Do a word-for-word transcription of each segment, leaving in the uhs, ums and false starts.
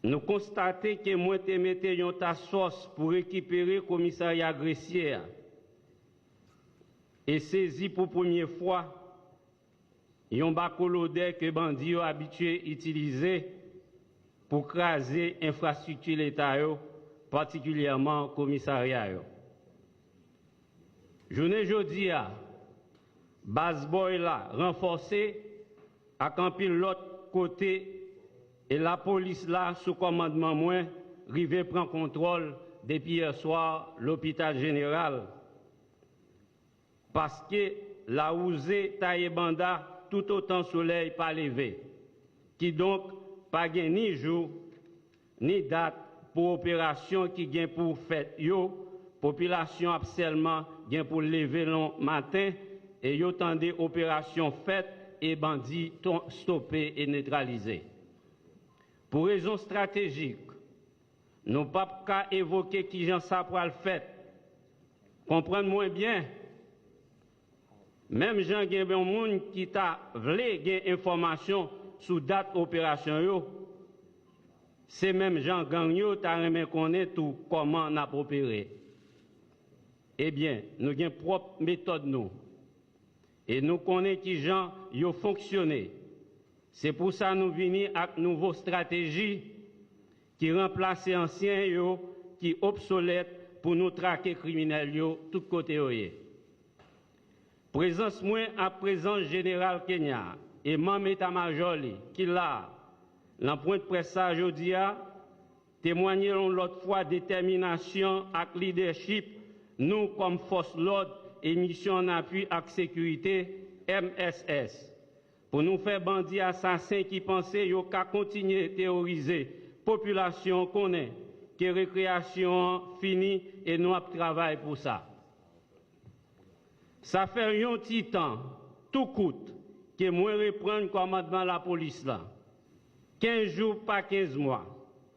Nou konstate ke mwen te mete yon task fòs pou rekipere komisarya Gresye a e sezi pou premye fwa yon bakolodè ke bandi yo abitye itilize pou kraze enfrastrikti Leta yo, patikilyèman komisarya yo. Jounen jodi a, Baz Bòy la ranfòse ak anpil lòt kote e lapolis la sou kòmandman mwen rive pran kontwòl depi yèswa Lopital Jeneral. Paske lawouze taye banda toutotan solèy pa leve. Kidonk, pa gen ni jou, ni dat pou operasyon ki gen pou fèt yo, popilasyon ap sèlman gen pou leve lonmaten e yo tande operasyon fèt e bandi stope e netralize. Pou rezon estratejik, nou p ap ka evoke kijan sa pral fèt. Konprann mwen byen, menm jan gen yon moun ki ta vle gen enfòmasyon sou dat operasyon yo, se menm jan gang yo ta renmen konnen tou kòman n ap opere. Ebyen, nou gen pwòp metòd nou e nou konnen kijan yo fonksyone. Se pou sa nou vini ak nouvo estrateji ki ranplase ansyen yo ki obsolèt pou nou trake kriminèl yo tout kote yo ye. Prezans mwen ak prezans Jeneral Kenya e manm eta majò li ki la a nan pwent près sa a jodi a temwanye yon lòt fwa detèminasyon ak lidèchip nou kòm fòs lòd e misyon an apui ak sekirite, M S S, pou nou fè bandi asasen ki panse yo ka kontinye teworize popilasyon konnen ke rekreyasyon an fini e nou ap travay pou sa. Sa fè yon ti tan tou kout ke mwen reprann kòmandman lapolis la. Kenz jou pa kenz mwa,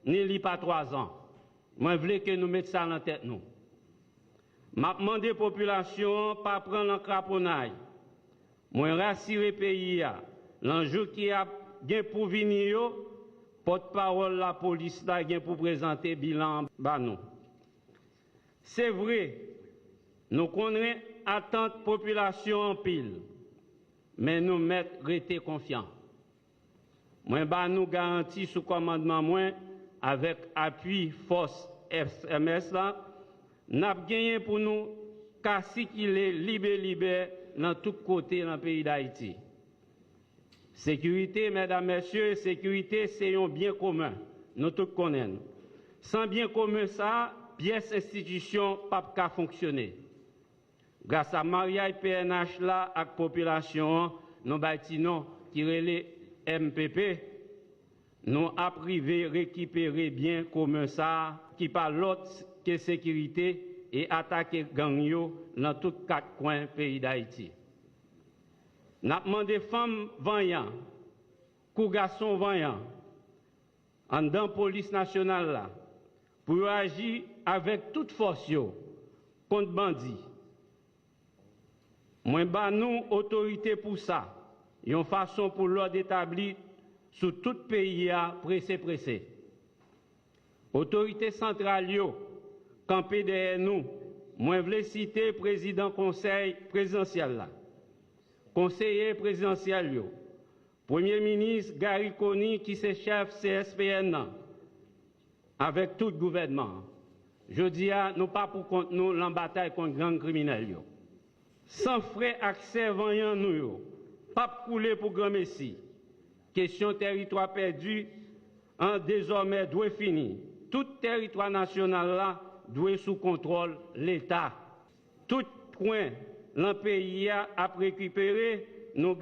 ni li pa twazan. Mwen vle ke nou met sa nan tèt nou. M ap mande popilasyon an pa pran nan kraponnay. Mwen rasire peyi a, nan jou ki ap gen pou vini yo, pòtpawòl lapolis la gen pou prezante bilan an ba nou. Se vre, nou konnen atant popilasyon anpil, men nou mèt rete konfyan. Mwen ba nou garanti sou kòmandman mwen avèk apui fòs S M S la, n ap genyen pou nou ka sikile libe libe nan tout kote nan peyi Dayiti. Sekirite, medam, mesye, sekirite se yon byen komen, nou tout konnen l. San byen komen sa a, pyès enstitisyon p ap ka fonksyone. Gras a maryaj P N H la ak popilasyon an, nou bay ti non ki rele M P P, nou ap rive rekipere byen komen sa a ki pa lòt ke sekirite e atake gang yo nan tout kat kwen peyi Dayiti. N ap mande fanm vanyan kou gason vanyan anndan polis nasyonal la pou yo aji avèk tout fòs yo kont bandi. Mwen ba nou otorite pou sa, yon fason pou lòd etabli sou tout peyi a prese prese. Otorite santral yo kanpe dèyè nou, mwen vle site prezidan konsèy prezidansyèl la, konseye prezidansyèl yo, premye minis Garry Conille ki se chèf C S P N nan, avèk tout gouvènman an. Jodi a, nou pa pou kont nou lan batay kont gang kriminèl yo. San frè ak sè vanyan nou yo p ap koule pou granmesi. Kesyon tèritwa pèdi an dezòmè dwe fini. Tout tèritwa nasyonal la dwe sou kontwòl Leta. Tout kwen lan peyi a ap rekipere, nou